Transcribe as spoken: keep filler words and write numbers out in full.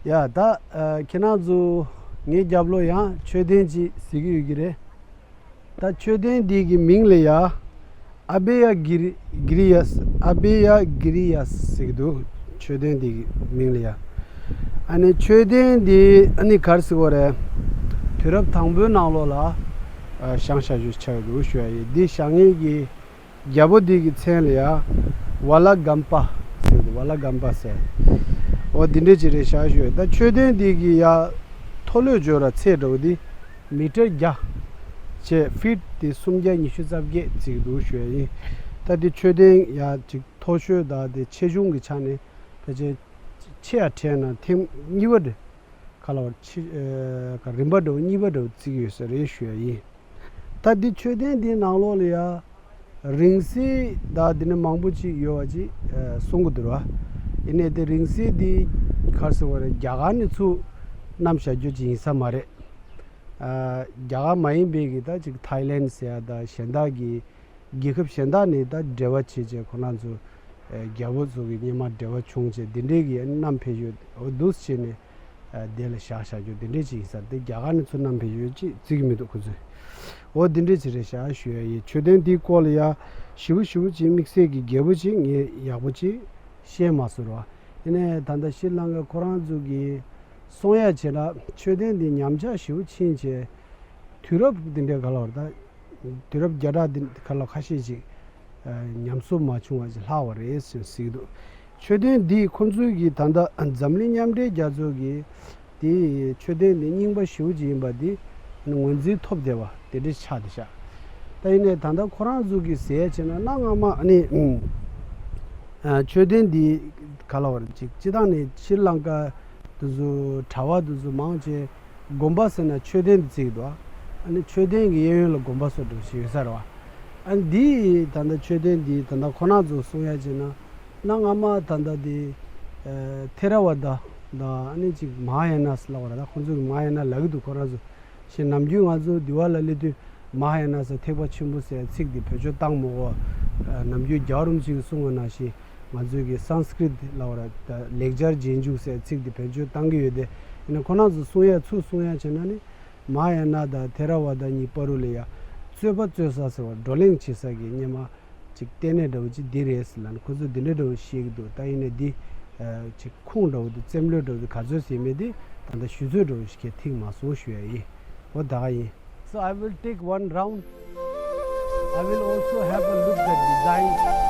ཡ་ད་ཨ་ཁྱེད་རང་ཚོ་ངའི་རྒྱབ་ལོགས་ཡང་མཆོད་རྟེན་ཅིག་གཟིགས་ཀྱི་ཡོད་ཀྱི་རེད། ད་མཆོད་རྟེན་འདི་གི་མིང་ལ་ཡ་ཨ་བེ་ཡ་གི་རི་གི་རི་ཡ་ཨ་བེ་ཡ་གི་རི་ཡ་ཟེར་གྱི་འདུག་མཆོད་རྟེན་འདི་གི་མིང་ལ་ཡ། ཨ་ནི་མཆོད་རྟེན་འདི་ཨ་ནི་ག་རེ་ཟེར་དགོས་རེད། དུས་རབས་དང་པོའི་ནང་ལོགས་ལ་ཨ་བཞེངས་བཞག་རྒྱུ་ཆགས་ཀྱི་འདུག་ཞུ་ཡ་ཡིན། འདི་བཞེངས་མཁན་གྱི་རྒྱལ་པོ་འདི་གི་མཚན་ལ་ཡ་ཝ་ལ་གམ་པ་ཟེར་གྱི་འདུག་ཝ་ལ་གམ་པ་ཟེར། འོ་འདི་འདྲས་ཅིག་རེད་བཞག་ཞུ་ཡ། ད་མཆོད་རྟེན་འདི་གི་ཡ་མཐོ་ལོས་འབྱོར་བ་ཚད་འདྲ་བོ་འདི་མི་ཊར་བརྒྱ་བྱས་ཕིཊ་དེ་སུམ་བརྒྱ་ཉི་ཤུ་རྩ་བརྒྱད་བརྩི་གི་འདུག་ཞུ་ཡ་ཡིན། ད་འདི་མཆོད་རྟེན་ཡ་ཅིག་མཐོ་ཤོས་དང་དེ་ཆེ་ཆུང་གི་ཆ་ནས་ཕལ་ཆེར་ཆེ་ཡ་ཕྲན་ན་ཐེངས་གཉིས་པ་འདྲ་ག་ལ་བར་ཆེ་ཨ་རིམ་པ་འདྲ་བོ་གཉིས་པ་འདྲ་བོ་བརྩི་གི་ཡོད་ས་རེད་ཞུ་ཡ་ཡིན། ད་འདི་མཆོད་རྟེན་འདིའི་ནང་ལོགས་ལ་ཡ་རིང་བསྲེལ་དང་འདི་ནས་མང་པོ་ཅིག་ཡོད་པ་ཅིག་ཨ་གསུང་གི་འདུག་ར། ཡིན་ནའི་དེ་རིང་བསྲེལ་འདི་ག་རེ་ཟེར་དགོས་རེད། རྒྱ་གར་ནས་ཚུར་བསྣམས་བཞག་རྒྱུ་ཅིག་ཡིན་ས་མ་རེད། ཨ་རྒྱ་གར་མ་ཡིན་པའི་གི་ད་ཅིག་ཐའི་ལེན་ཟེར་ཡ་ད་གཞན་དག་གི་རྒྱལ་ཁབ་གཞན་དག་ནས་ད་འབྲེལ་བ་བྱེད་བྱས་ཁོ་རང་ཚོ་ཨ་རྒྱལ་པོ་ཚོ་གི་སྔོན་མ་འབྲེལ་བ་བྱུང་བྱས་འདི་འདྲའི་གི་བསྣམས་ཕེབས་ཡོད། འོ་འདུག་སེ་བྱས་ནས་ཨ་དེ་ལ་བཞག་བཞག་རྒྱུ་འདི་འདྲའི་ཅིག་ཡིན་ས་རེད། དེ་རྒྱ་གར་ནས་ཚུར་བསྣམས་ཕེབས་ཡོད་ཅེས་བརྩི་གི་མི་འདུག་ཁོ་ཚོས། འོ་འདི་འདྲའི་ཅིག་རེད་བཞག་ཞུ་ཡ་ཡིན། མཆོད་རྟེན་འདིའི་སྐོར་ལ་ཡ་ཞེ་པོ་ཞེ་པོ་ཅིག་དམིགས་བསལ་གྱི་རྒྱས་པོ་ཅིག་ངས་ཡག་པོ་ཅིག་ཤེས་མ་སོང་ར། ཡིན་ནའི་ད་ལྟ་ཤྲི་ལང་ཀ་ཁོ་རང་ཚོ་གི་གསུང་ཡ་བྱས་ན་མཆོད་རྟེན་འདི་ཉམས་ཆག་ཞེ་པོ་ཕྱིན་བྱས་དུས་རབས་འདི་འདྲའི་ག་ལ་བར་ད། དུས་རབས་བརྒྱ་ཕྲག་འདི་ག་ལ་ཁ་ཤས་ཅིག་ཨ་ཉམས་གསོ་མ་བྱུང་བ་ཅིག་ལྷག་པ་རེད་ཟེར་ཟེར་གྱི་འདུག་མཆོད་རྟེན་འདི་ཁོང་ཚོའི་གི་ད་ལྟ་འཛམ་གླིང་མཉམ་འབྲེལ་རྒྱལ་ཚོགས་ཀྱི་དེ་མཆོད་རྟེན་འདི་རྙིང་པ་ཞེ་པོ་ཅིག་ཡིན་པ་འདི་ངོས་འཛིན་ཐོབ་བསྡད་པ་དེ་འདྲ་ཆགས་བསྡད་ཤག་ད་ཡིན་ནའི་ད་ལྟ་ཁོ་རང་ཚོ་གི་ཟེར་ཡ་བྱས་ན་གནའ་སྔ་མ་ཨ་ནི་ཨ་མཆོད་རྟེན་འདི་ག་ལ་བར་ཅིག་སྤྱི་བཏང་ནས་ཤྲི་ལང་ཀ་དེ་ཚོ་གྲྭ་པ་དེ་ཚོ་མང་ཆེ་དགོན་པ་ཟེར་ན་མཆོད་རྟེན་དེ་བརྩི་གི་འདུག་ཨ་ནི་མཆོད་རྟེན་གྱི་གཡས་གཡོན་ལ་དགོན་པ་བཟོ་འདྲ་ཞིག་ཡོད་ས་རེད་བ། ཨ་ནི་འདི་ད་ལྟ་མཆོད་རྟེན་འདི་ད་ལྟ་ཁོ་རང་ཚོ་གསུང་ཡ་བྱས་ན་གནའ་སྔ་མ་ད་ལྟ་འདི་ཨ་ཐེ་ར་ཝ་ད་དང་ཨ་ནི་ཅིག་མ་ཧཱ་ཡ་ན་ཟེར་ལབ་པ་རེད། ད་ཁོ་ཚོ་གི་མ་ཧཱ་ཡ་ན་ལབ་གི་འདུག་ཁོ་རང་ཚོ། ཞེས་ནམ་རྒྱུན་ང་ཚོ་འདི་བ་ལ་སླེབས་དུས་མ་ཧཱ་ཡ་ན་ཟེར་ཐེག་པ་ཆེན་པོ་ཟེར་ཚིག་འདི་བེད་སྤྱོད་བཏང་མོ་གོ། ནམ་རྒྱུན་རྒྱལ་བ་རིན་པོ་ཆེ་གིས་གསུངས་པ་ནང་བཞིན་ང་ཚོའི་གི་སཾ་སྐྲྀཏ་ལབ་པ་ར་ད་ལེགས་སྦྱར་རྗེས་འཇུག་ཟེར་ཚིག་འདི་བེད་སྤྱོད་བཏང་གི་ཡོད་དེ། ཡིན་ན་ཁོ་རང་ཚོ་གསུང་ཡ་ཚུར་གསུང་ཡ་བྱས་ན་ནི་མ་ཧཱ་ཡ་ན་དང་ཐེ་ར་ཝ་ད་གཉིས་བར་དུ་ལ་ཡ་རྩོད་པ་རྩོད་ས་ཟེར་བ་བགྲོ་གླེང་བྱེད་ས་གི་སྔོན་མ་ཅིག་ལྟེ་གནས་འདྲ་བོ་ཅིག་འདི་རེད་ཟེར་ལབ་ནས་ཁོ་ཚོས་འདི་འདྲ་འདྲ་བོ་བཤད་ཀྱི་འདུག་ད་ཡིན་ནའི་འདི་ཨ་ཅིག་ཁུངས་འདྲ་བོ་འདི་རྩེད་མོ་ལྷོད་འདྲ་བོ་འདི་ག་ཚོད་ཟེར་མེད་དེ་ད་ལྟ་ཞུ་ཚོད་འདྲ་བོ་ཞིག་གས་ཐིག་མ་སོང་ཞུ་ཡ་ཡིན། འོ་ད་ག་ཡིན། So I will take one round. I will also have a look at design.